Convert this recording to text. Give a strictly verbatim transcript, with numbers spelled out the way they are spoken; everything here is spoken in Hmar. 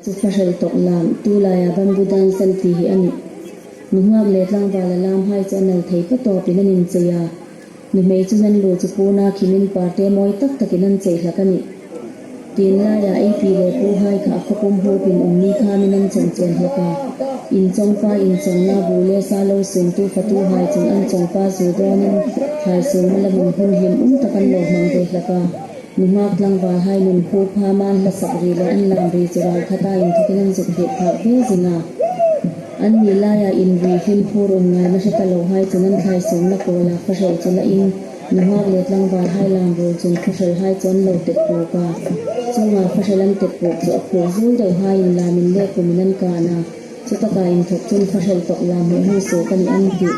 Chu fahrel tawk lam, tu laia bamboo dance an ti hi a nih. Nunghak le tlangvala lamhai chu a nal thei pa tawpin an inchei a. Nuhmei chu nan lu chu puna khimin parte mawi tak takin an chei hlak a nih. Tin laia ei pi le puhai kha a khawpum hupin um ni khamin an cheng chen hlak a. Inchawngpa inchawngna bu le sa lo sungtu fatuhai chun an chawngpa zu dawnin thlaisungna lamun hun hlim um tak an lo hmang ve hlak a. Nunghak tlangvalhai nun hupha man hla sak ri le an lam ri chu ral khata inthokin an zuk hriet phak ve zing a. Anni laia inri hlim phur um ngaina hre ta lohai chun an thlaisungna kawla fahrel chu lain, nunghak le tlangvalhai lam ruol chun fahrelhai chu an lo tet puk a. Chunga fahrel an tet puk chu a phur zui deuhaiin lamin le kumin an kan a. Chutaka inthok chun fahrel tawk lam hi hung suok a nih an tih.